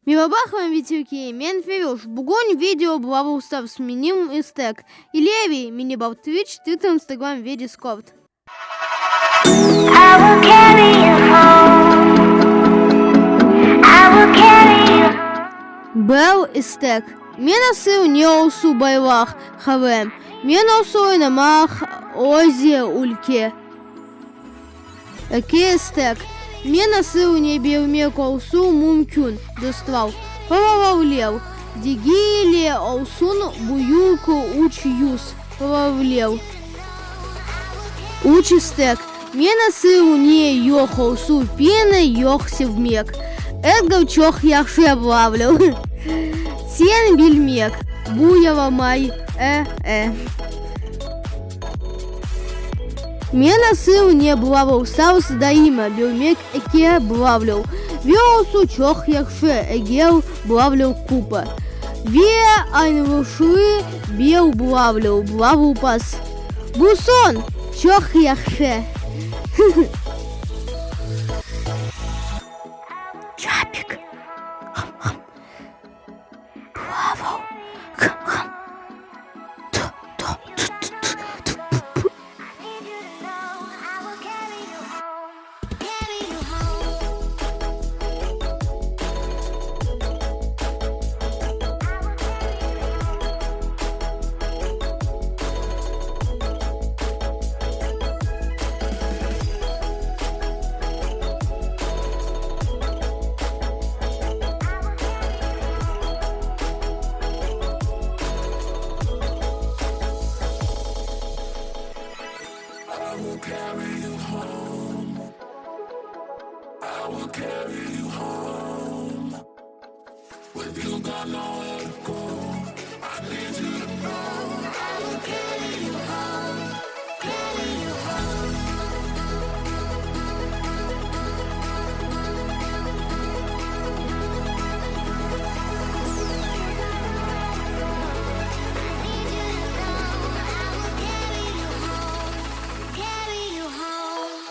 Meraba hamvitüki, men Firüş, bugün video Brawl Stars menim istek, İleri, mini bar Twitch, Twitter, Instagram ve Discord. I will carry you home. I will carry you Bir istek, Men asıl ne olsun bayraq, harem, Men olsun oynamaq öze ülke. Eki istek, Men asıl ne bermek olsun mümkün, dostlar, Paralel, degil olsun büyük 300, paralel. Üç istek, Men asıl ne yoq olsun peni yoq sevmek, Edgar çoq yahşı blavlâ. Sen bilmek, bu yaramay, e, e. Men asıl ne Brawl Stars daima bermek eke blavlâ. Ve olsun çoq yahşı eger blavlâ kupa. Ve añlaşılı bir blavlâ, Brawl Pass. Bu soñ, çoq yahşı. Çapik. Hım-hım. Blavl. Hım-hım. T, t, t, t, t, t, p, p. I need you to know I will carry you home. Carry you home. I will carry you home. I will carry you home. When you got nowhere to go, I need you to know I will carry you home. Carry you home. I need you to know I will carry you home. Carry you home.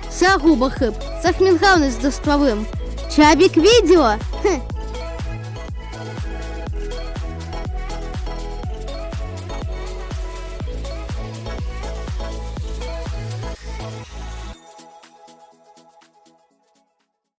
Sağ ol baqıp, Sahminhavnız dostlarım. Çabik video. Hıh.